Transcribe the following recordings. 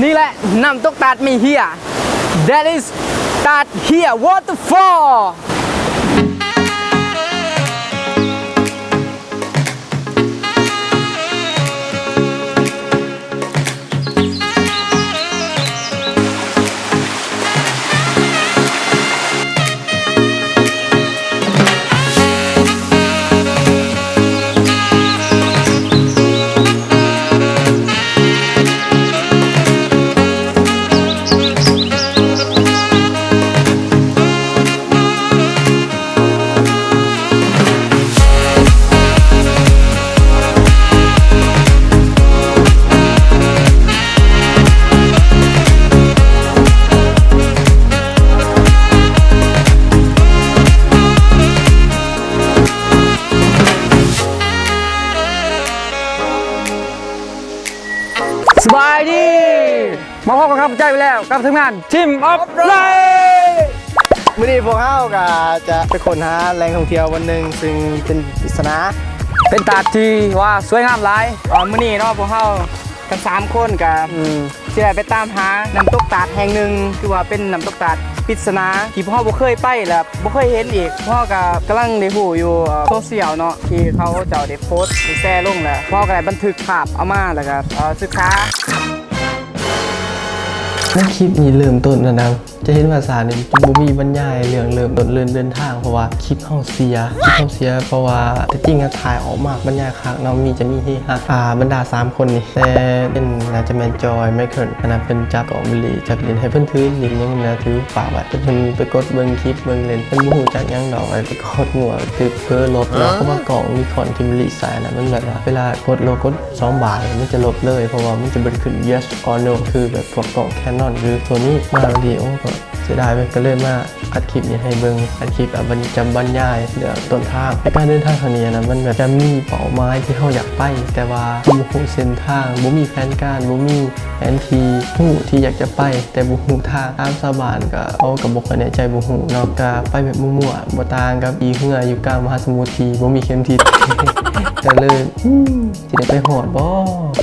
ນີ້ແຫຼະນ້ຳຕົກຕາດໄມ້ເຮຍ That is ຕາດເຮຍ Waterfall. ສະບາຍດີ ມາພົບກັບຂ້າພະເຈົ້າອີກແລ້ວ ກັບທີມງານ Team of Light. ມື້ນີ້ພວກເຮົາກໍຈະໄປຄົ້ນຫາແຫຼ່ງທ່ອງທ່ຽວບ່ອນໜຶ່ງ ຊຶ່ງເປັນປິດສະໜາ ເປັນຕາດທີ່ວ່າສວຍງາມຫຼາຍ. ອ່າ ມື້ນີ້ເນາະ ພວກເຮົາທັງສາມຄົນກໍ ອືມ ຊິໄດ້ໄປຕາມຫານ້ຳຕົກຕາດແຫ່ງໜຶ່ງ ຄືວ່າເປັນນ້ຳຕົກຕາດປິດສະໜາ ທີ່ພວກເຮົາບໍ່ເຄີຍໄປ ແລະ ບໍ່ເຄີຍເຫັນອີກ. ພວກເຮົາກໍກຳລັງໄດ້ຮູ້ຢູ່ ເອີ ໂຊຊຽວເນາະ ທີ່ເຂົາເຈົ້າໄດ້ໂພສ ໄດ້ແຊລົງ ແລ້ວພວກເຮົາກໍໄດ້ບັນທຶກພາບເອົາມາ ແລ້ວກໍ ເອີ ສຶກສາ. ໃນຄລິບນີ້ເລີ່ມຕົ້ນຫັ້ນນະ ຈະເຫັນວ່າສານີ້ຈະບໍ່ມີບັນຍາຍເລື່ອງເລີ່ມຕົ້ນເລື່ອງເດີນທາງ ເພາະວ່າຄລິບເຮົາເສຍ ຄລິບເຮົາເສຍ ເພາະວ່າແທ້ຈິງອະຖ່າຍອອກມາບັນຍາຍຄັກເນາະ ມີ ຈະມີເຮຮາ ອ່າ ບັນດາສາມຄົນນີ້ ແຕ່ເປັນ ໜ້າຈະແມ່ນຈອຍ ໄມເຄິນ ອັນນັ້ນເພິ່ນຈັບກ້ອງ ບິລລີ ຈັບຫຼິ້ນ ໃຫ້ເພິ່ນຖືຫຼິ້ນຫຍັງຫັ້ນນະ ຖືຝາກໄວ້ ເພິ່ນໄປກົດເບິ່ງຄລິບເບິ່ງຫຼິ້ນ ເພິ່ນບໍ່ຮູ້ຈັກຫຍັງດອກ ໄປກົດມົ້ວ ຖືເຜີລົບເນາະ ເພາະວ່າກ້ອງນິຄອນທີ່ບິລລີໃຊ້ຫັ້ນນະ ມັນແບບວ່າເວລາກົດລົບ ກົດສອງບາດ ມັນຈະລົບເລີຍ ເພາະວ່າມັນຈະບໍ່ໄດ້ຂຶ້ນ yes or no ຄືແບບພວກກ້ອງ Canon ຫຼື Sony ມາ Video ກໍເສຍດາຍເວີຍ ກໍເລີຍມາອັດຄລິບນີ້ໃຫ້ເບິ່ງ ອັດຄລິບ ອາ ບັນ ຈະບັນຍາຍເລື່ອງຕົ້ນທາງ ໃນການເດີນທາງຄັ້ງນີ້ນະ ມັນແບບຈະມີເປົ້າໝາຍທີ່ເຮົາຢາກໄປ ແຕ່ວ່າເຮົາບໍ່ຮູ້ເສັ້ນທາງ ບໍ່ມີແຜນການ ບໍ່ມີແຜນທີ່ ຮູ້ທີ່ຢາກຈະໄປ ແຕ່ບໍ່ຮູ້ທາງ ຖາມຊາວບ້ານກໍ ເຂົາກໍບໍ່ຄ່ອຍແນ່ໃຈ ບໍ່ຮູ້ເນາະ ກໍໄປແບບມົ້ວໆ ບໍ່ຕ່າງກັບຂີ່ເຮືອຢູ່ກາງມະຫາສະໝຸດທີ່ບໍ່ມີເຂັມທິດ ກໍເລີຍ ອືມ ຊິໄດ້ໄປຮອດບໍ່?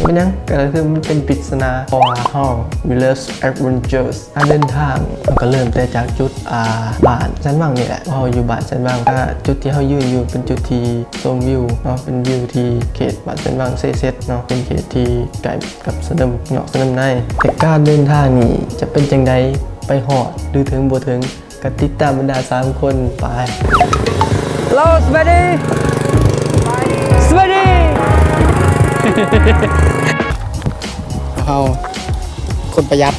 ເປັນຫຍັງ? ກໍຄືມັນເປັນປິດສະໜາ ເພາະວ່າເຮົາ we love adventures ການເດີນທາງ ເຮົາກໍເລີ່ມແຕ່ຈາກຈຸດ ອ່າ ບ້ານແສນວັງນີ້ແຫຼະ ເຮົາຢູ່ບ້ານແສນວັງ ກໍຈຸດທີ່ເຮົາຢືນຢູ່ເປັນຈຸດທີ່ຊົມວິວເນາະ ເປັນວິວທີ່ເຂດບ້ານແສນວັງເຊເຊັດເນາະ ເປັນເຂດທີ່ໃກ້ກັບສະໜາມເນາະ ສະໜາມໃນ ແຕ່ການເດີນທາງນີ້ຈະເປັນຈັ່ງໃດ ໄປຮອດຫຼືເຖິງບໍ່ເຖິງ ກໍຕິດຕາມບັນດາສາມຄົນໄປ. ເຮົາ ສະບາຍດີ ສະບາຍດີ ເຮົາຄົນປະຢັດ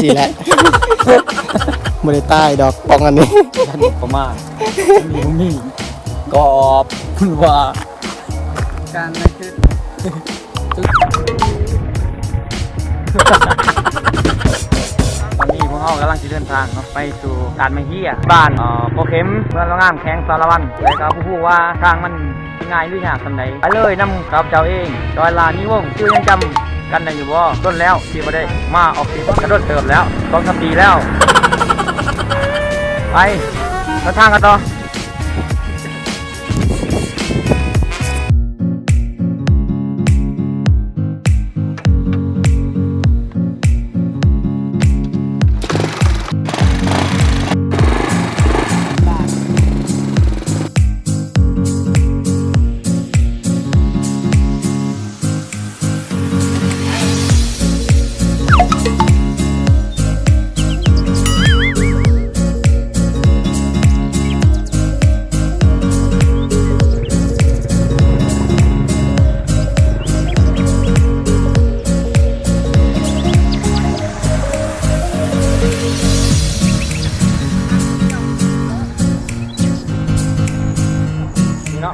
ຊີ້ແຫຼະ ບໍ່ໄດ້ຕາຍດອກ ປ່ອງອັນນີ້ ປະມານ ມີ ມີກອບ ເພິ່ນວ່າ ການໃນຄື ຕອນນີ້ພວກເຮົາກຳລັງຊິເດີນທາງເນາະ ໄປສູ່ຕາດໄມ້ເຮຍ ບ້ານ ເອີ ໂພເຂັມ ເມືອງລະງາມ ແຂວງສາລະວັນ ແລະກໍບໍ່ຮູ້ວ່າທາງມັນຊິງ່າຍຫຼືຍາກສ່ຳໃດ. ໄປເລີຍນຳຂ້າພະເຈົ້າເອງ ຈອຍ ລານີວົງ ຊື່ຍັງຈຳກັນໄດ້ຢູ່ບໍ່? ດົນແລ້ວທີ່ບໍ່ໄດ້ມາອອກທຣິບ ກະດົນເຕີບແລ້ວ ສອງສາມປີແລ້ວ. ໄປ ເດີນທາງກັນຕໍ່. ນີ້ເນາະ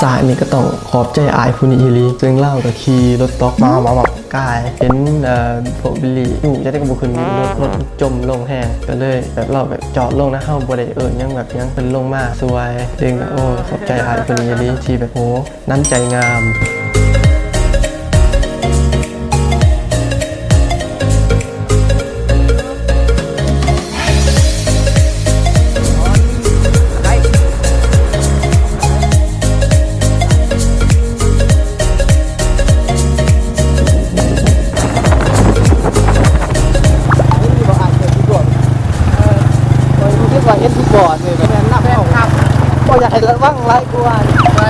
ສາຍນີ້ກໍຕ້ອງຂອບໃຈອ້າຍຜູ້ນີ້ອີ່ຫຼີ ເຊິ່ງລາວກໍຂີ່ລົດຕ໊ອກມາ ມາ ມາ ກາຍເຫັນ ເອີ ພວກບິລລີຢູ່ ຈັ່ງໃດກໍບໍ່ຂຶ້ນ ລົດ ລົດຈົມລົງແຮງ ກໍເລີຍແບບ ລາວແບບຈອດລົງນະ ເຮົາບໍ່ໄດ້ເອີ້ນຫຍັງແບບຫຍັງ ເພິ່ນລົງມາຊ່ວຍ ເຊິ່ງ ໂອ້ ຂອບໃຈອ້າຍເພິ່ນອີ່ຫຼີທີ່ແບບ ໂອ້ ນ້ຳໃຈງາມ. ລະວັງຫຼາຍກວ່າ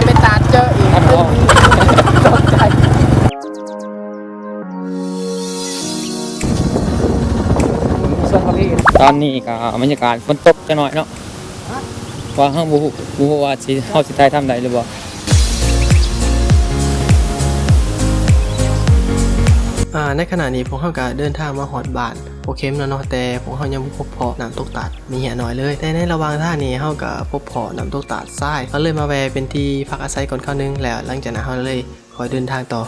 ໄປຕາດເຈີອີກ ຕອນນີ້ກໍບັນຍາກາດຝົນຕົກຈັກໜ້ອຍເນາະ ວ່າເຮົາບໍ່ຮູ້ ບໍ່ຮູ້ວ່າຊິ ເຮົາຊິຖ່າຍທຳໄດ້ຫຼືບໍ່. ອາ ໃນຂະນະນີ້ພວກເຮົາກໍເດີນທາງມາຮອດບ້ານໂພເຂັມແລ້ວເນາະ ແຕ່ພວກເຮົາຍັງບໍ່ພົບພໍ້ນ້ຳຕົກຕາດແມ່ເຫຍນ້ອຍເລີຍ. ແຕ່ໃນລະຫວ່າງທາງນີ້ເຮົາກໍພົບພໍ້ນ້ຳຕົກຕາດຊາຍ ເຮົາເລີຍມາແວ່ເປັນທີ່ພັກອາໄສກ່ອນຄາວໜຶ່ງ ແລ້ວຫຼັງຈາກນັ້ນເຮົາເລີຍຄ່ອຍເດີນທາງຕໍ່.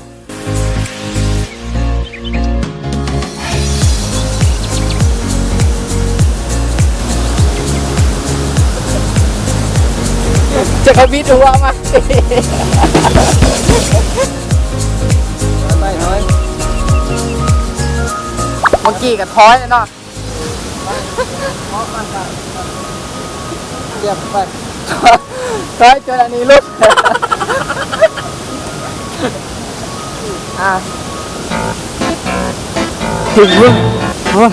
ຈະເຂົາບິດຫົວມາ ເມື່ອກີ້ກໍຖອຍແລ້ວເນາະ. ຕຽມໄປ ຖອຍຈົນອັນນີ້ຫຼຸດ ອາ ເຫັນບໍ່?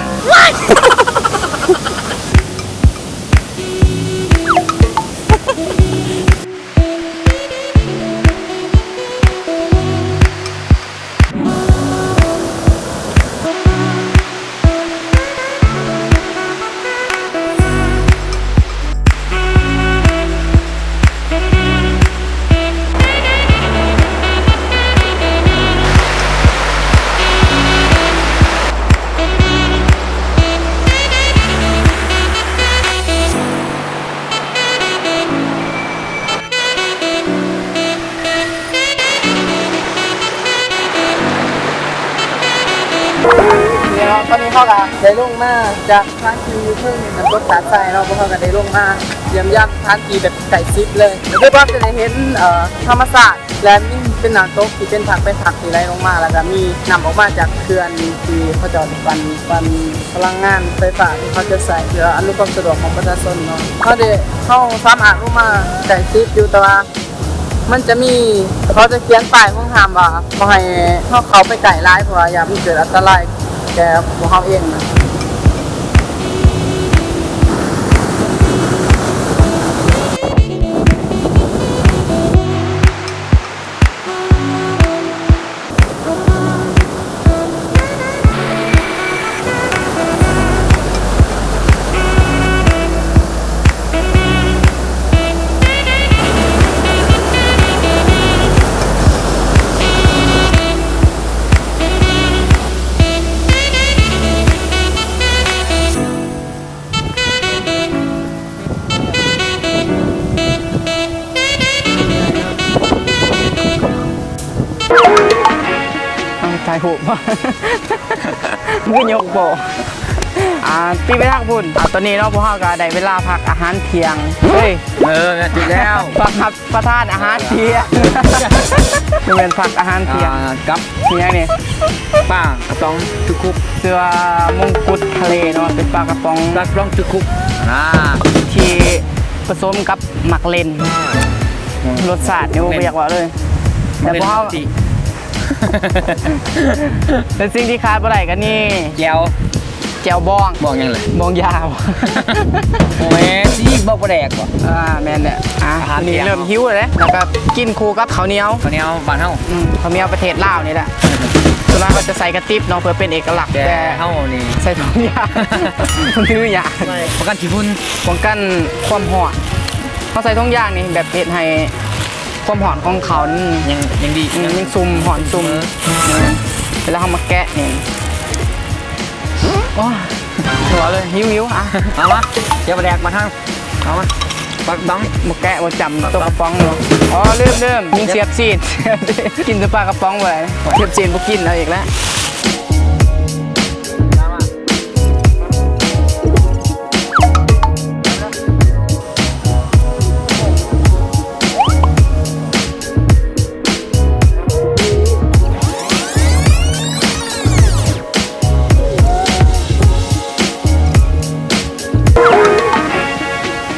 ຕອນນີ້ເຮົາກໍໄດ້ລົງມາຈາກສະຖານທີ່ຢູ່ເທິງນ້ຳຕົກຕາດຊາຍເນາະ, ພວກເຮົາກໍໄດ້ລົງມາຢ້ຽມຢາມສະຖານທີ່ແບບໃກ້ຊິດເລີຍ ຄືພວກຈະໄດ້ເຫັນ ເອີ ທຳມະຊາດ ແລະ ມີເປັນນ້ຳຕົກທີ່ເປັນພັກໄປພັກທີ່ໄຫຼລົງມາ ແລ້ວກໍມີນ້ຳອອກມາຈາກເຂື່ອນທີ່ເຂົາເຈົ້າປັ່ນ ປັ່ນພະລັງງານໄຟຟ້າທີ່ເຂົາຈະໃຊ້ເພື່ອອຳນວຍຄວາມສະດວກຂອງປະຊາຊົນເນາະ. ເຮົາໄດ້ ເຮົາສາມາດລົງມາໃກ້ຊິດຢູ່ ແຕ່ວ່າ ມັນຈະມີ ເຂົາຈະຂຽນປ້າຍຫ້ອງຫ້າມວ່າບໍ່ໃຫ້ເຮົາເຂົ້າໄປໃກ້ຫຼາຍ ເພາະວ່າຢ້ານມັນເກີດອັນຕະລາຍແກ່ພວກເຮົາເອງນະ. ເອົາ ຖ່າຍຮູບ ບໍ່ຍົກບໍ່? ອ່າ ປິດໄປທາງພຸ້ນ. ອ່າ ຕອນນີ້ເນາະ ພວກເຮົາກໍໄດ້ເວລາພັກອາຫານທ່ຽງ. ເຮີ້ຍ ເອີ ແມ່ນແລ້ວ ພັກຮັບປະທານອາຫານທ່ຽງ ບໍ່ແມ່ນພັກອາຫານທ່ຽງ. ອ່າ ກັບ ມີຫຍັງນີ້? ປາກະປ໋ອງຈຸຄຸບ ຊື່ວ່າມົງກຸດທະເລເນາະ ເປັນປາກະປ໋ອງ ປາກະປ໋ອງຈຸຄຸບ ອ່າ ທີ່ປະສົມກັບໝາກເລັ່ນ ລົດຊາດນີ້ບໍ່ຢາກເວົ້າເລີຍ. ແຕ່ພວກເຮົາ ແລະ ສິ່ງທີ່ຂາດບໍ່ໄດ້ກໍນີ້ ແຈ່ວ ແຈ່ວບອງ ບອງຫຍັງລະ? ບອງຢາບໍ່? ບໍ່ແມ່ນ ຊິບອກປາແດກບໍ່? ອ່າ ແມ່ນແຫຼະ. ອ່າ ອາຫານ ມື້ນີ້ເລີ່ມຫິວແລ້ວເດ້ ແລ້ວກໍກິນຄູ່ກັບເຂົ້າໜຽວ ເຂົ້າໜຽວບ້ານເຮົາ ອືມ ເຂົ້າໜຽວປະເທດລາວນີ້ແຫຼະ. ສ່ວນຫຼາຍເຂົາຈະໃສ່ກະຕິບເນາະ ເພື່ອເປັນເອກະລັກ ແຕ່ ແຕ່ເຮົານີ້ໃສ່ຖົງຢາງ ມັນຖືຍາກ ປ້ອງກັນຂີ້ຝຸ່ນ ປ້ອງກັນຄວາມຮ້ອນ. ເຮົາໃສ່ຖົງຢາງນີ້ແບບເຮັດໃຫ້ຄວາມຮ້ອນຂອງເຂົ້ານັ້ນ ຍັງ ຍັງດີ ອືມ ຍັງຊຸ່ມ ຮ້ອນຊຸ່ມ ເວລາເຮົາມາແກະນີ້ ໂອ້ຍ ຫົວເລີຍ ຫິວໆ. ອ່ະ ເອົາມາ ເຈັບປາແດກມາທາງ ເອົາມາ ປາກະປ໋ອງ ບໍ່ແກະບໍ່ຈ້ຳ ປາກະປ໋ອງ ໂຕກະປ໋ອງເນາະ. ອໍ ລືມໆ ມີສຽບຊີ້ນ ກິນແຕ່ປາກະປ໋ອງບໍ່ໄດ້ ສຽບຊີ້ນບໍ່ກິນ ເອົາອີກແລ້ວ.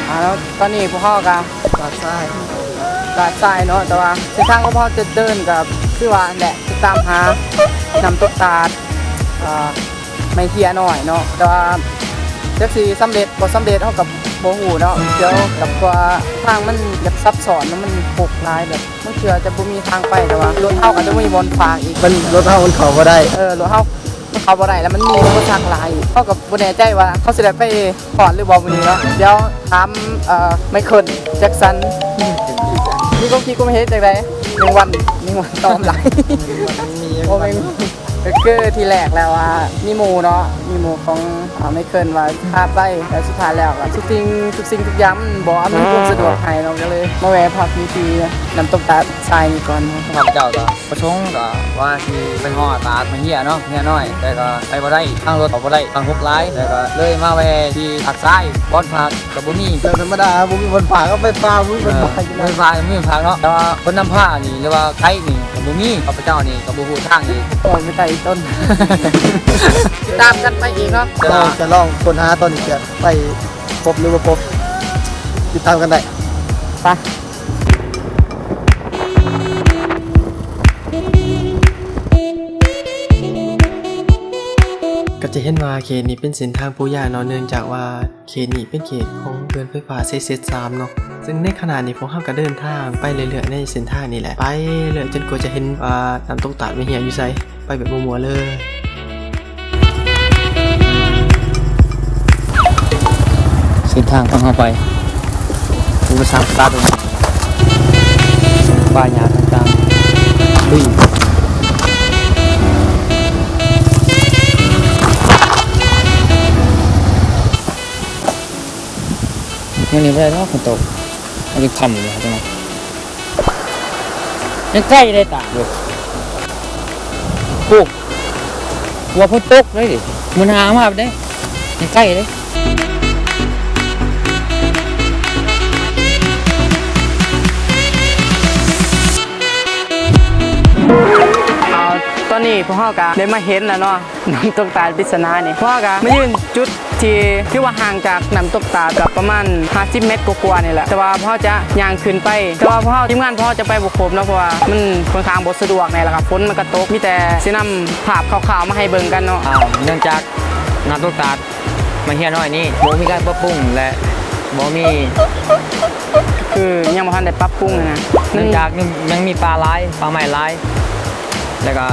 ອ່າ ແລ້ວຕອນນີ້ພວກເຮົາກໍ ຕາດຊາຍ ຕາດຊາຍເນາະ ແຕ່ວ່າເສັ້ນທາງຂອງພວກເຮົາຈະເດີນກໍຄືວ່າແຫຼະ ໄປຕາມຫານ້ຳຕົກຕາດ ເອີ ໄມ້ເຄຍນ້ອຍເນາະ ແຕ່ວ່າຈັກຊິສຳເລັດບໍ່ສຳເລັດ ເຮົາກໍ ບໍ່ຮູ້ເນາະ ດຽວກັບວ່າທາງມັນຢາກຊັບຊ້ອນເນາະ ມັນຮົກຫຼາຍ ແບບບາງເທື່ອຈະບໍ່ມີທາງໄປ ແຕ່ວ່າລົດເຮົາກໍຈະບໍ່ມີບ່ອນພາກອີກ ມັນ ລົດເຮົາມັນເຂົ້າບໍ່ໄດ້ ເອີ ລົດເຮົາມັນເຂົ້າບໍ່ໄດ້ ແລ້ວມັນມີອຸປະສັກຫຼາຍ ເຮົາກໍບໍ່ແນ່ໃຈວ່າເຮົາຊິໄດ້ໄປຮອດຫຼືບໍ່ມື້ນີ້ເນາະ ດຽວຖາມ ເອີ ໄມເຄິນ ແຈັກສັນ ມີຄວາມຄິດຄວາມເຫັນຈັ່ງໃດ? ແມງວັນ ແມງວັນຕອມຫຼາຍ ໂອ້ ແມ່ນ ກໍຄືທີແລກແລ້ວວ່າມີໝູ່ເນາະ ມີໝູ່ຂອງ ອ່າ ໄມເຄິນວ່າພາໄປ ແລ້ວສຸດທ້າຍແລ້ວກໍທຸກສິ່ງ ທຸກສິ່ງທຸກຢ່າງມັນບໍ່ອຳນວຍຄວາມສະດວກໃຫ້ເນາະ ກໍເລີຍມາແວ່ພັກຢູ່ທີ່ນ້ຳຕົກຕາດຊາຍນີ້ກ່ອນເນາະ. ຂ້າພະເຈົ້າກໍປະສົງກໍວ່າຊິໄປຮອດຕາດມະເຮຍເນາະ ເຮຍນ້ອຍ ແຕ່ກໍໄປບໍ່ໄດ້ ທາງລົດເຂົ້າບໍ່ໄດ້ ທາງຮົກຫຼາຍ ແລ້ວກໍເລີຍມາແວ່ທີ່ຕາດຊາຍ ບ່ອນພັກ ກໍບໍ່ມີ ເລື່ອງທຳມະດາ ບໍ່ມີບ່ອນພັກ ເອົາໄປປ່າ ບໍ່ມີບ່ອນພັກ ເອີ ບໍ່ມີບ່ອນພັກ ບໍ່ມີບ່ອນພັກເນາະ ແຕ່ວ່າຄົນນຳພານີ້ ຫຼືວ່າໄກນີ້ກໍບໍ່ມີ ຂ້າພະເຈົ້ານີ້ກໍບໍ່ຮູ້ທາງອີກ ປ່ອຍໄປໄກອີກຕົ້ນ ຕິດຕາມກັນໄປອີກເນາະ ເຮົາຈະລອງຄົ້ນຫາ ຕອນນີ້ຈະໄປພົບຫຼືບໍ່ພົບ ຕິດຕາມກັນໄດ້ ໄປ. ກໍຈະເຫັນວ່າເຂດນີ້ເປັນເສັ້ນທາງປູຢາງເນາະ ເນື່ອງຈາກວ່າ ເຂດນີ້ເປັນເຂດຂອງເຂື່ອນໄຟຟ້າເຊເຊັດສາມເນາະ ເຊິ່ງໃນຂະນະນີ້ພວກເຮົາກໍເດີນທາງໄປເລື້ອຍໆໃນເສັ້ນທາງນີ້ແຫຼະ ໄປເລື້ອຍຈົນກວ່າຈະເຫັນວ່ານ້ຳຕົກຕາດແມ່ເຮຍຢູ່ໃສ ໄປແບບມົວໆເລີຍ. ເສັ້ນທາງຂອງເຮົາໄປ ອຸປະສັກຕາດ ປ່າຫຍ້າຕ່າງໆ ລຸຍ ມື້ນີ້ບໍ່ໄດ້ດອກຝົນຕົກ ມັນຈະຄ່ຳແລ້ວເນາະ ຍັງໄກເດ້ຕາດຢູ່ ໂອ້ ວ່າຝົນຕົກເດ້ ມື້ໜ້າມາເດ້ ຍັງໄກເດ້. ເອົາ ຕອນນີ້ພວກເຮົາກະໄດ້ມາເຫັນແລ້ວເນາະ ນ້ຳຕົກຕາດປິດສະໜານີ້ ພວກເຮົາກະມາຢືນຈຸດທີ່ຖືວ່າຫ່າງຈາກນ້ຳຕົກຕາດກະປະມານຫ້າສິບແມັດກວ່າໆນີ້ແຫຼະ ແຕ່ວ່າພວກເຮົາຈະຍ່າງຂຶ້ນໄປ ແຕ່ວ່າພວກເຮົາ ທີມງານພວກເຮົາຈະໄປບໍ່ຄົບເນາະ ເພາະວ່າມັນຂ້ອນຂ້າງບໍ່ສະດວກແດ່ ແລ້ວກະຝົນມັນກະຕົກ ມີແຕ່ຊິນຳພາບຄ່າວໆມາໃຫ້ເບິ່ງກັນເນາະ ເນື່ອງຈາກນ້ຳຕົກຕາດ ມະເຮຍນ້ອຍນີ້ບໍ່ມີການປັບປຸງ ແລະ ບໍ່ມີ ຄືຍັງບໍ່ທັນໄດ້ປັບປຸງຫັ້ນນະ ເນື່ອງຈາກຍັງ ຍັງມີປ່າຫຼາຍ ປ່າໄມ້ຫຼາຍ ແລ້ວກໍ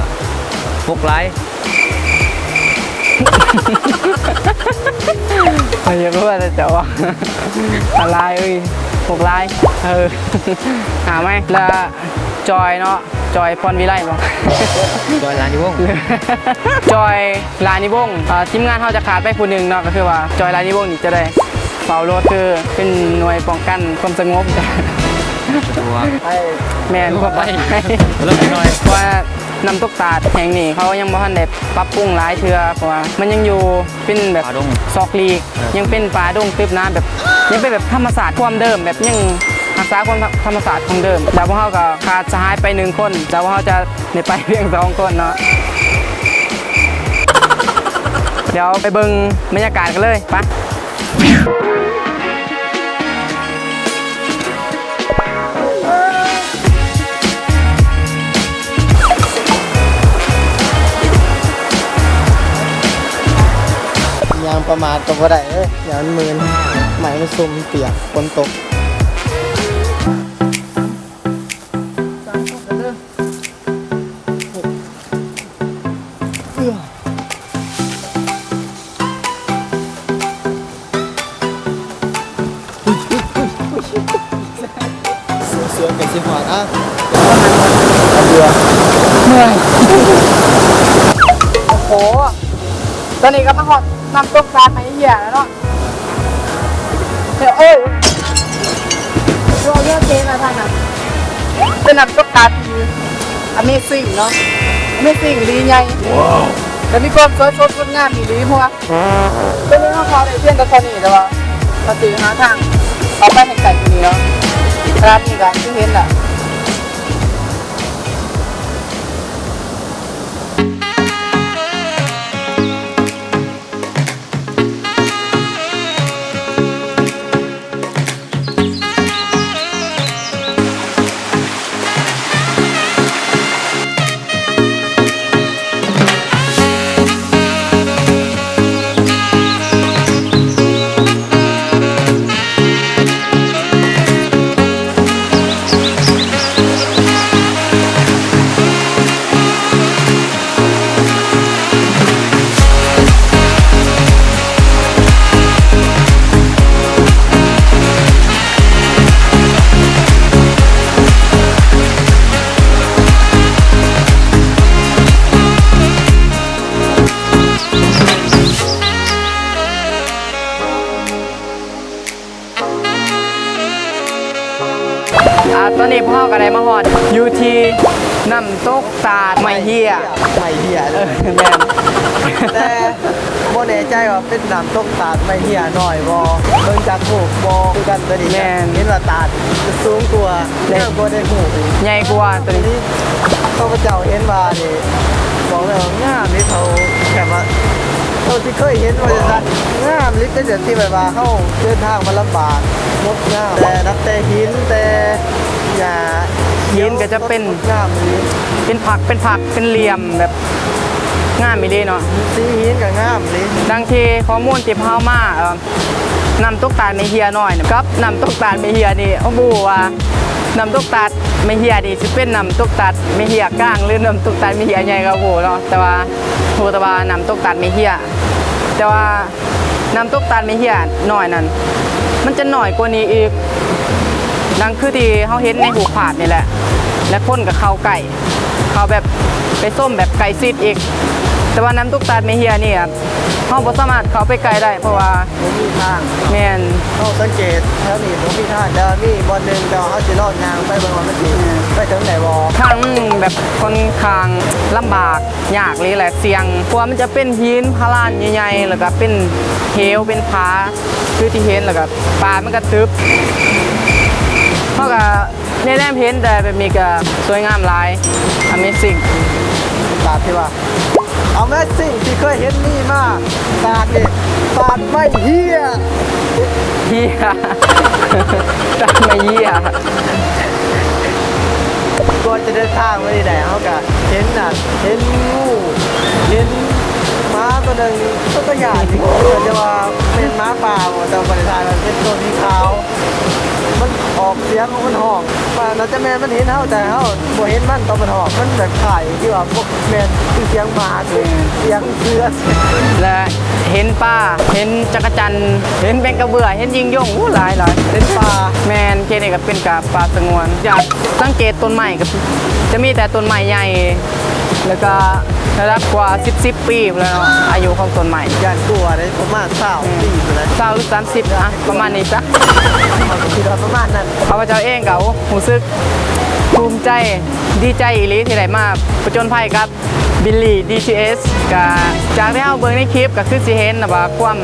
ຮົກຫຼາຍ ເອີ ຢ່າວ່າແຕ່ເຈົ້າວ່າ ປ່າຫຼາຍເອີຍ ຮົກຫຼາຍ ເອີ ຫາໃໝ່ ແລ້ວຈອຍເນາະ ຈອຍ ພອນວິໄລບໍ? ຈອຍ ລານິວົງ ຈອຍ ລານິວົງ ເອີ ທີມງານເຮົາຈະຂາດໄປຜູ້ໜຶ່ງເນາະ ກໍຄືວ່າ ຈອຍ ລານິວົງນີ້ຈະໄດ້ເຝົ້າລົດ ຄືເປັນໜ່ວຍປ້ອງກັນຄວາມສະຫງົບ ແມ່ນ ຄວາມປອດໄພ ເພາະວ່ານ້ຳຕົກຕາດແຫ່ງນີ້ ເຂົາຍັງບໍ່ທັນໄດ້ປັບປຸງຫຼາຍເທື່ອ ເພາະວ່າມັນຍັງຢູ່ ເປັນແບບ ປ່າດົງ ຊອກຫຼີກ ເອີ ຍັງເປັນປ່າດົງຕຶບໜາ ແບບ ຍັງເປັນແບບທຳມະຊາດຄວາມເດີມ ແບບຍັງຮັກສາຄວາມທຳມະຊາດຂອງເດີມ ແລ້ວພວກເຮົາກໍຂາດສະຫາຍໄປໜຶ່ງຄົນ ແລ້ວພວກເຮົາຈະໄດ້ໄປພຽງສອງຄົນເນາະ ດຽວໄປເບິ່ງບັນຍາກາດກັນເລີຍ ໄປ. ຍ່າງປະໝາດກໍບໍ່ໄດ້ເອີຍ ຢ້ານມັນມື່ນ ໄມ້ມັນຊຸ່ມປຽກ ຝົນຕົກ. ເສື້ອໃກ້ຊິຮອດ ອ່ະ ເບື່ອ ເມື່ອຍ ໂອ້ໂຫ ຕອນນີ້ກໍມາຮອດນ້ຳຕົກຕາດໄມ້ເຫຍແລ້ວເນາະ ເອີ ເຮືອເກມາທາງນັ້ນ ເປັນນ້ຳຕົກຕາດທີ່ Amazing ເນາະ Amazing ອີ່ຫຼີໃຫຍ່ ແລະ ມີຄວາມສວຍສົດງົດງາມອີ່ຫຼີ ເພາະວ່າ ຕອນນີ້ເຮົາເຂົ້າໄດ້ພຽງແຕ່ເທົ່ານີ້ ແຕ່ວ່າເຮົາຊິຫາທາງເຂົ້າໄປໃຫ້ໄກກວ່ານີ້ເນາະ ຂະໜາດນີ້ກໍຄືເຫັນລະ. ກໍໄດ້ມາຮອດຢູ່ທີ່ນ້ຳຕົກຕາດໄມ້ເຮຍ. ໄມ້ເຮຍ ເອີ ແມ່ນ ແຕ່ບໍ່ແນ່ໃຈວ່າເປັນນ້ຳຕົກຕາດໄມ້ເຮຍນ້ອຍບໍ່ ເບິ່ງຈາກຮູບບໍ່ຄືກັນຕົວນີ້. ແມ່ນ ເຫັນວ່າຕາດສູງກວ່າ ແມ່ນ ໃຫຍ່ກວ່າໄດໂຮບອີກ ໃຫຍ່ກວ່າຕົວນີ້. ຂ້າພະເຈົ້າເຫັນວ່ານີ້ ບອກເລີຍວ່າງາມນີ້ ເຂົາແບບວ່າ ເທົ່າທີ່ເຄີຍເຫັນວ່າຈັ່ງຊັ້ນ ງາມນີ້ ເປັນແບບທີ່ແບບວ່າເຮົາເດີນທາງມາລຳບາກ ງົດງາມ ແຕ່ນັບແຕ່ຫີນ ແຕ່ຫຍ້າ ຫີນກໍຈະເປັນ ງົດງາມອີ່ຫຼີ ເປັນຜັກ ເປັນຜັກ ເປັນຫຼ່ຽມ ແບບງາມອີ່ຫຼີເນາະ ສີຫີນກໍງາມອີ່ຫຼີ. ດັ່ງທີ່ຂໍ້ມູນທີ່ພວກເຮົາມາ ເອີ ນ້ຳຕົກຕາດໄມ້ເຮຍນ້ອຍກັບນ້ຳຕົກຕາດໄມ້ເຮຍນີ້ ເຮົາບໍ່ຮູ້ວ່ານ້ຳຕົກຕາດໄມ້ເຮຍນີ້ຊິເປັນນ້ຳຕົກຕາດໄມ້ເຮຍກາງ ຫຼື ນ້ຳຕົກຕາດໄມ້ເຮຍໃຫຍ່ກໍບໍ່ຮູ້ເນາະ ແຕ່ວ່າຮູ້ແຕ່ວ່ານ້ຳຕົກຕາດໄມ້ເຮຍ. ແຕ່ວ່ານ້ຳຕົກຕາດໄມ້ເຮຍນ້ອຍນັ້ນ ມັນຈະນ້ອຍກວ່ານີ້ອີກ ດັ່ງຄືທີ່ເຮົາເຫັນໃນຮູບພາບນີ້ແຫຼະ ແລະ ຄົນກໍເຂົ້າໃກ້ ເຂົ້າແບບໄປຊົມແບບໃກ້ຊິດອີກ. ແຕ່ວ່ານ້ຳຕົກຕາດໄມ້ເຮຍນີ້ ເຮົາບໍ່ສາມາດເຂົ້າໄປໃກ້ໄດ້ ເພາະວ່າບໍ່ມີທາງ. ແມ່ນ ເຮົາສັງເກດແຖວນີ້ບໍ່ມີທາງ ແຕ່ວ່າມີບ່ອນໜຶ່ງ ແຕ່ວ່າເຮົາຊິລອງຍ່າງໄປເບິ່ງວ່າມັນຊິ ແມ່ນ ໄປເຖິງໄດ້ບໍ່. ທາງແບບຄ່ອນຂ້າງລຳບາກ ຍາກເລີຍແຫຼະ ສ່ຽງ ເພາະວ່າມັນຈະເປັນຫີນພະລານໃຫຍ່ໆ ແລ້ວກໍເປັນເຫວ ເປັນຜາ ຄືທີ່ເຫັນ ແລ້ວກໍປ່າມັນກໍຕຶບ ເຮົາກໍ ແນມເຫັນແຕ່ແບບນີ້ກໍສວຍງາມຫຼາຍ Amazing. ຕາດທີ່ວ່າ Amazing ທີ່ເຄີຍເຫັນມີມາ ຕາດນີ້ ຕາດໄມ້ເຮຍ ເຮຍ ຕາດໄມ້ເຮຍ. ກ່ອນຈະເດີນທາງມານີ້ໄດ້ ເຮົາກໍເຫັນນະ ເຫັນງູ ເຫັນໝາຕົວໜຶ່ງ ເປັນຕາຢ້ານ ເຂົາຈະວ່າແມ່ນໝາປ່າບໍ່ ແຕ່ບໍ່ໄດ້ຖ່າຍ ມັນເປັນຕົວສີຂາວ. ມັນອອກສຽງ ມັນຮ້ອງ ວ່າໜ້າຈະແມ່ນມັນເຫັນເຮົາ ແຕ່ເຮົາບໍ່ເຫັນມັນຕອນມັນຮ້ອງ ມັນແບບຄ້າຍທີ່ວ່າບໍ່ແມ່ນ ຄືສຽງໝາ ສຽງເສືອ ແລະ ເຫັນປາ ເຫັນຈັກກະຈັນ ເຫັນແມງກະເບື້ອ ເຫັນຍິງຍົງ ໂອ້ ຫຼາຍໆ ເປັນປ່າ. ແມ່ນ ເຂດນີ້ກໍເປັນກະປ່າສະຫງວນ ຈາກສັງເກດຕົ້ນໄມ້ກໍຈະມີແຕ່ຕົ້ນໄມ້ໃຫຍ່ ແລ້ວກໍລະດັບກວ່າສິບ ສິບປີພຸ້ນແຫຼະເນາະ ອາຍຸຂອງຕົ້ນໄມ້. ຢ້ານກົວເດ້ ປະມານຊາວປີພຸ້ນແຫຼະ ຊາວ ຫຼື ສາມສິບ ອະ ປະມານນີ້ຊະ ເຮົາກໍຄິດວ່າປະມານນັ້ນ. ຂ້າພະເຈົ້າເອງກໍ ໂອ້ ຮູ້ສຶກພູມໃຈ ດີໃຈອີ່ຫຼີທີ່ໄດ້ມາປະຈົນໄພກັບ ບິລລີ ດີທີເອສ. ກໍຈາກທີ່ເຮົາເບິ່ງໃນຄລິບ ກໍຄືຊິເຫັນວ່າຄວາມ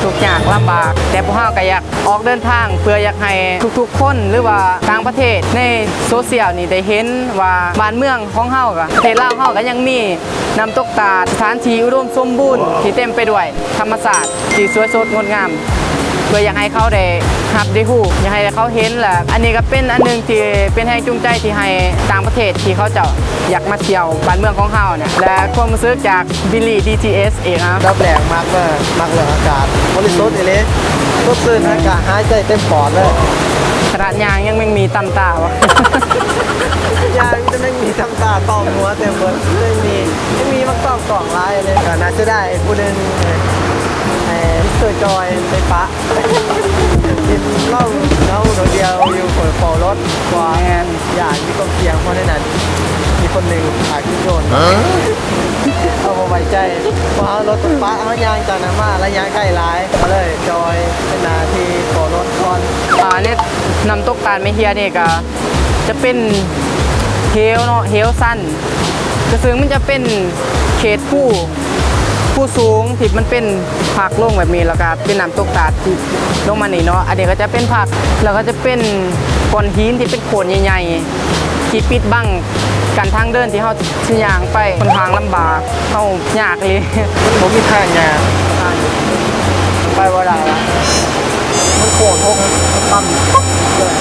ທຸກຍາກລຳບາກ ແຕ່ພວກເຮົາກໍຢາກ ອອກເດີນທາງເພື່ອຢາກໃຫ້ທຸກໆຄົນ ຫຼືວ່າຕ່າງປະເທດໃນໂຊຊຽວນີ້ໄດ້ເຫັນວ່າບ້ານເມືອງຂອງເຮົາ ປະເທດລາວເຮົາກໍຍັງມີນ້ຳຕົກຕາດ ສະຖານທີ່ອຸດົມສົມບູນທີ່ເຕັມໄປດ້ວຍທຳມະຊາດທີ່ສວຍສົດງົດງາມ ເພື່ອຢາກໃຫ້ເຂົາໄດ້ຮັບໄດ້ຮູ້ ຢາກໃຫ້ເຂົາເຫັນ ແລະ ອັນນີ້ກໍເປັນອັນໜຶ່ງທີ່ເປັນແຮງຈູງໃຈທີ່ໃຫ້ຕ່າງປະເທດທີ່ເຂົາເຈົ້າຢາກມາທ່ຽວບ້ານເມືອງຂອງເຮົານີ້ ແລະ ຄວາມຮູ້ສຶກຈາກ ບິລລີ ດີທີເອສ ອີກນະ. ອັນດັບແລກມັກເລີຍ ມັກເລື່ອງອາກາດ ບໍລິສຸດອີ່ຫຼີ ສົດຊື່ນ ອາກາດຫາຍໃຈເຕັມປອດເລີຍ. ຂະໜາດຍ່າງຍັງແມ່ງມີຕຳຕາວະ ຍ່າງມີແຕ່ແມ່ງມີຕຳຕາຕອມຫົວເຕັມເບິດ ແມ່ງມີ ຍັງມີບັກຕອມກອງຫຼາຍເລີຍ. ກໍໜ້າເສຍດາຍຜູ້ໜຶ່ງ ເອີ ມິສເຕີຈອຍໄປປະ ເຫັນລາວເງົາໂດດດ່ຽວຢູ່ ເຝົ້າລົດ ວ່າ ແມ່ນ ຢ້ານມີຄວາມສ່ຽງ ເພາະໃນນັ້ນມີຄົນໜຶ່ງຂາຍກຸນໂຈນ ເຮົາບໍ່ໄວ້ໃຈ ເພາະເຮົາລົດໄປປະ ເຮົາຍ່າງຈາກນັ້ນມາ ລະຍະໄກຫຼາຍ ກໍເລີຍຈອຍເປັນໜ້າທີ່ເຝົ້າລົດກ່ອນ. ອາ ໃນນ້ຳຕົກຕາດໄມ້ເຮຍນີ້ກໍຈະເປັນເຫວເນາະ ເຫວຊັນ ກໍເຊິ່ງມັນຈະເປັນເຂດພູ ພູສູງທີ່ມັນເປັນພັກລົງແບບນີ້ ແລ້ວກໍເປັນນ້ຳຕົກຕາດທີ່ລົງມານີ້ເນາະ. ອັນນີ້ກໍຈະເປັນພັກ ແລ້ວກໍຈະເປັນກ້ອນຫີນທີ່ເປັນໂຂດໃຫຍ່ໆ ທີ່ປິດບັງກັນທາງເດີນທີ່ເຮົາຊິຍ່າງໄປ ຂ້ອນຂ້າງລຳບາກ ເຮົາຍາກອີ່ຫຼີ ມັນບໍ່ມີທາງຍ່າງ ໄປບໍ່ໄດ້ລະ ມັນໂຄດຫົກ ມັນຕ່ຳ ເລີຍ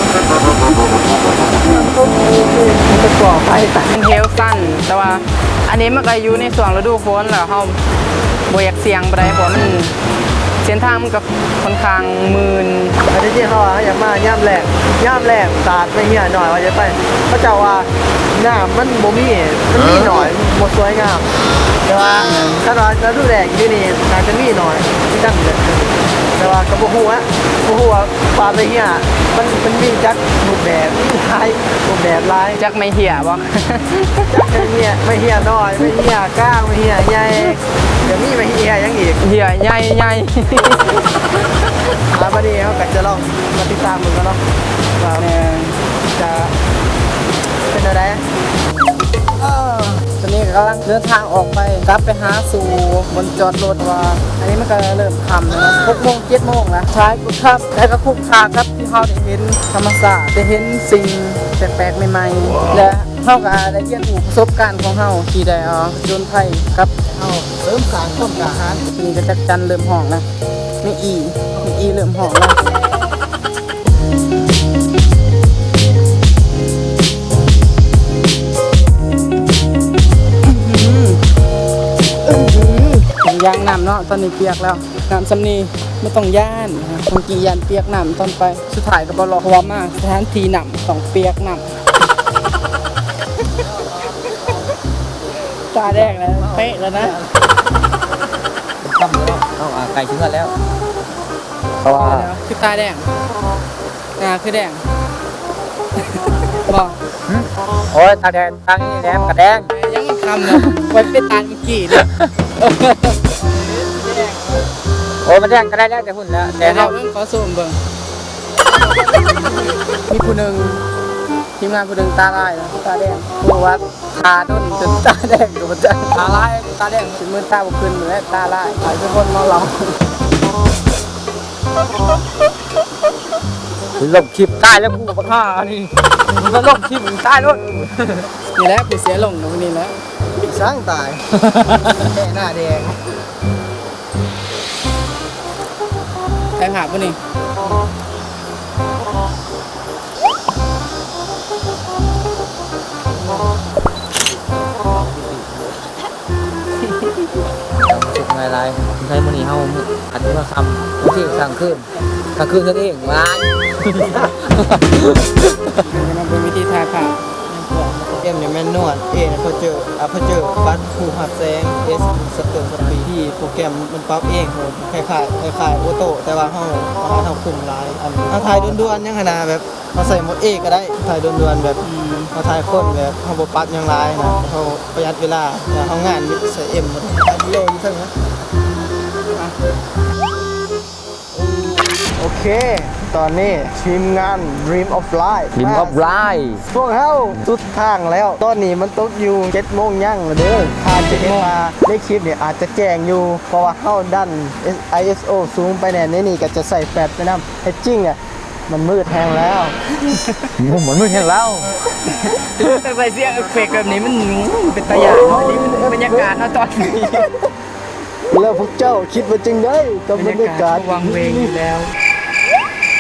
ມັນເຫວຊັນ ແຕ່ວ່າ ອັນນີ້ມັນກໍຢູ່ໃນຊ່ວງລະດູຝົນ ແລ້ວເຮົາບໍ່ຢາກສ່ຽງປານໃດ ເພາະວ່າມັນ ເສັ້ນທາງມັນກໍຂ້ອນຂ້າງມື່ນ. ອັນທີ່ຈິງເຮົາວ່າເຮົາຢາກມາຍາມແລ້ງ ຍາມແລ້ງຕາດໄມ້ເຮຍນ້ອຍວ່າຈະໄປ ເຂົາເຈົ້າວ່ານ້ຳມັນບໍ່ມີ ມັນມີໜ້ອຍ ບໍ່ສວຍງາມ ແຕ່ວ່າຄັນວ່າລະດູແລ້ງຢູ່ນີ້ໜ້າຈະມີໜ້ອຍຄືກັນ ແຕ່ວ່າກໍບໍ່ຮູ້ອະ ບໍ່ຮູ້ວ່າປ່າໄມ້ເຮຍມັນ ມັນມີຈັກຮູບແບບ ມີຫຼາຍຮູບແບບຫຼາຍ ຈັກໄມ້ເຮຍບໍ່? ຈັກໄມ້ເຮຍ ໄມ້ເຮຍນ້ອຍ ໄມ້ເຮຍກາງ ໄມ້ເຮຍໃຫຍ່ ກໍມີໄມ້ເຮຍຫຍັງອີກ ເຮຍໃຫຍ່ໆ. ອ່າ ບັດນີ້ເຮົາກໍຈະລອງມາຕິດຕາມເບິ່ງກັນເນາະ ວ່າ ແມ່ນ ຈະ ແນວໃດ? ເອີ ຕອນນີ້ກໍກຳລັງເດີນທາງອອກໄປ ກັບໄປຫາສູ່ບ່ອນຈອດລົດ ວ່າອັນນີ້ມັນກໍເລີ່ມຄ່ຳແລ້ວເນາະ ຫົກໂມງ ເຈັດໂມງລະ ທ້າຍກໍຄ່ຳ ແຕ່ກໍຄຸ້ມຄ່າກັບທີ່ເຮົາໄດ້ເຫັນທຳມະຊາດ ໄດ້ເຫັນສິ່ງແປກໆໃໝ່ໆ ແລະ ເຮົາກໍໄດ້ຮຽນຮູ້ປະສົບການຂອງເຮົາທີ່ໄດ້ ເອີ ຜະຈົນໄພກັບ ເຮົາເສີມສ້າງຄວາມກ້າຫານ. ນີ້ກໍຈັກຈັນເລີ່ມຮ້ອງແລ້ວ ແມ່ອີ່ ແມ່ອີ່ເລີ່ມຮ້ອງແລ້ວ. ຢ້າງນ້ຳເນາະ ຕອນນີ້ປຽກແລ້ວ ນ້ຳສ່ຳນີ້ບໍ່ຕ້ອງຢ້ານ ເມື່ອກີ້ຢ້ານປຽກນ້ຳຕອນໄປ ສຸດທ້າຍກໍບໍ່ລອດ ເພາະວ່າມາສະຖານທີ່ນ້ຳຕ້ອງປຽກນ້ຳ. ຕາແດງແລ້ວ ເປະແລ້ວນະ ຄ່ຳແລ້ວເນາະ ເຮົາ ອ່າ ໃກ້ເຖິງເຮືອນແລ້ວ ເພາະວ່າ ດຽວ ຄືຕາແດງ ໜ້າຄືແດງ ບໍ່ ຫຶ? ໂອ້ຍ ຕາແດງ ຕານີ້ແດງ ມັນກໍແດງ ຍັງມັນຄ່ຳເນາະ ໄວ້ໄປຕານເມື່ອກີ້ເນາະ ໂອ້ຍ ມັນແດງກໍໄດ້ແລ້ວ ແຕ່ຫຸ້ນແລ້ວ ແຕ່ເຮົາ ເບິ່ງ ຂໍຊູມເບິ່ງ ມີຜູ້ໜຶ່ງ ທີມງານຜູ້ໜຶ່ງຕາລາຍນະ ຕາແດງ ບໍ່ຮູ້ວ່າ ຖ້າດົນຈົນຕາແດງກໍບໍ່ຈັກ ຕາລາຍ ຕາແດງ ຊິມືນຕາບໍ່ຂຶ້ນແລ້ວ ຕາລາຍ ຫຼາຍຄົນເມົາເຫຼົ້າ ລົບຄລິບຕາຍແລ້ວກູ ບັກຫ່ານີ້ ມັນລົບຄລິບຕາຍໂລດ ນີ້ແຫຼະຜູ້ເສຍລົງນຳນີ້ແຫຼະ ສ້າງຕາຍ ແຕ່ໜ້າແດງ ໄດ້ພາບບໍ່ນີ້? ສຸກງ່າຍຫຼາຍ ໃນມື້ນີ້ເຮົາ ອາທິດມາຄ່ຳ ໂອເຄ ກາງຄືນ ກາງຄືນກັນເອງ ວ້າຍ ເຮົາຈະມາເບິ່ງວິທີຖ່າຍພາບ ໂປຣແກຣມນີ້ແມ່ນນວດ A ນະ Aperture Aperture ປັດ Full ຮັບແສງ S Shutter Speed ທີ່ໂປຣແກຣມມັນປັບເອງ ໂຫ ຄ້າຍໆ ຄ້າຍໆ Auto ແຕ່ວ່າເຮົາ ເຮົາ ເຮົາຄຸມຫຼາຍ ອັນ ເຮົາຖ່າຍດ່ວນໆ ຫຍັງຫັ້ນນະ ແບບ ເຮົາໃສ່ໂໝດ A ກໍໄດ້ ຖ່າຍດ່ວນໆ ແບບ ອືມ ເຮົາຖ່າຍຄົນແບບ ເຮົາບໍ່ປັບຫຍັງຫຼາຍນະ ເຮົາປະຢັດເວລາ ແລ້ວເຮົາງານມີແຕ່ໃສ່ M ໝົດ ອັດວິດີໂອຢູ່ເທິງນະ ໂອເຄ ຕອນນີ້ທີມງານ Dream of Life Dream of Life ພວກເຮົາສຸດທາງແລ້ວ ຕອນນີ້ມັນຕົກຢູ່ເຈັດໂມງຍັງແລ້ວເດີ ຖ້າຈະເຫັນວ່າໃນຄລິບນີ້ອາດຈະແຈ້ງຢູ່ ເພາະວ່າເຮົາດັນ ໄອເອສໂອ ສູງໄປແດ່ ໃນນີ້ກໍຈະໃສ່ແຟລດໄປນຳ ແທ້ຈິງອະ ມັນມືດແຮງແລ້ວ ໂອ້ ມັນມືດແຮງແລ້ວ ແຕ່ໃສ່ສຽງເອັບເຟັກແບບນີ້ ມັນ ໂອ້ ເປັນຕາຢ້ານເນາະ ບັນຍາກາດເນາະຕອນນີ້ ແລ້ວພວກເຈົ້າຄິດວ່າຈັ່ງໃດກັບບັນຍາກາດ ບັນຍາກາດກໍວັງເວງຢູ່ແລ້ວ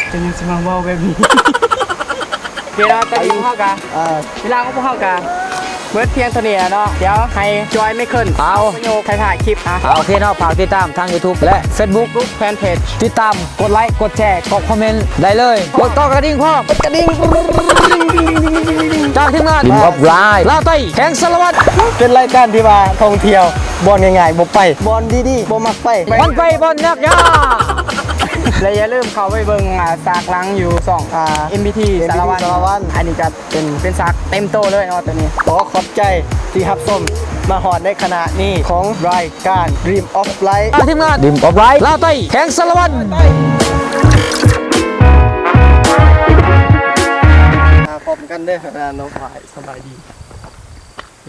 ເຈົ້າຍັງຊິມາເວົ້າແບບນີ້ ໂອເຄເນາະ ຕອນນີ້ພວກເຮົາກະ ອ່າ ເວລາຂອງພວກເຮົາກະເບິດພຽງເທົ່ານີ້ແຫຼະເນາະ ດຽວໃຫ້ຈອຍ ໄມເຄິນ ເອົາ ປະໂຫຍກທ້າຍໆຄລິບ ອ່ະ ອ່າ ໂອເຄເນາະ ຝາກຕິດຕາມທາງ YouTube ແລະ Facebook Group Fanpage ຕິດຕາມ ກົດໄລ ກົດແຊ ກົດຄອມເມັນໄດ້ເລີຍ ກົດກະດິ່ງພ້ອມ ກົດກະດິ່ງ ຈາກທີມງານ Dream of Life ລາວໃຕ້ ແຂວງສາລະວັນ ເປັນລາຍການທີ່ວ່າທ່ອງທ່ຽວ ບ່ອນງ່າຍໆບໍ່ໄປ ບ່ອນດີໆບໍ່ມັກໄປ ມັນໄປບ່ອນຍາກໆ ແລະຢ່າລືມເຂົ້າໄປເບິ່ງ ອ່າ ສາກຫຼັງຢູ່ຊ່ອງ ອ່າ ເອັມບີທີ ສາລະວັນ ສາລະວັນ ອັນນີ້ກະ ເປັນ ເປັນສາກເຕັມໂຕເລີຍເນາະໂຕນີ້ ຂໍຂອບໃຈທີ່ຮັບຊົມມາຮອດໃນຂະນະນີ້ຂອງລາຍການ Dream of Life ຈາກທີມງານ Dream of Life ລາວໃຕ້ ແຂວງສາລະວັນ ອ່າ ພ້ອມກັນເດີ ນ້ອງຝ້າຍ ສະບາຍດີ ໂອເຄ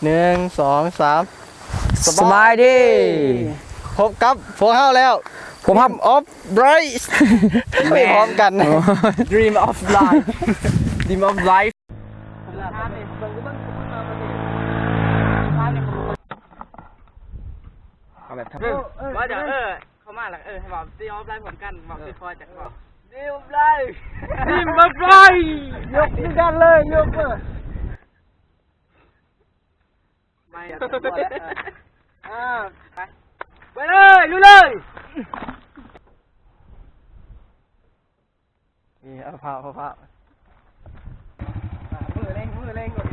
ໜຶ່ງ ສອງ ສາມ ສະບາຍດີ ພົບກັບພວກເຮົາແລ້ວ ພວກເຮົາ Dream of Life ໄປພ້ອມກັນ Dream of Life Dream of Life ເອົາແບບ ເອີ ວ່າຈະ ເອີ ເຂົ້າມາແລ້ວ ເອີ ເວົ້າ Dream of Life ພ້ອມກັນ ເວົ້າຄືພໍຈະເວົ້າ Dream of Life Dream of Life ຍົກຄືກັນເລີຍ ຍົກເລີຍ ໄປ ອ່າ ໄປ ໄປເລີຍ ລຸຍເລີຍ ນີ້ ເອົາພາບ ເອົາພາບ ມືເລັ່ງ ມືເລັ່ງ ມືເລັ່ງ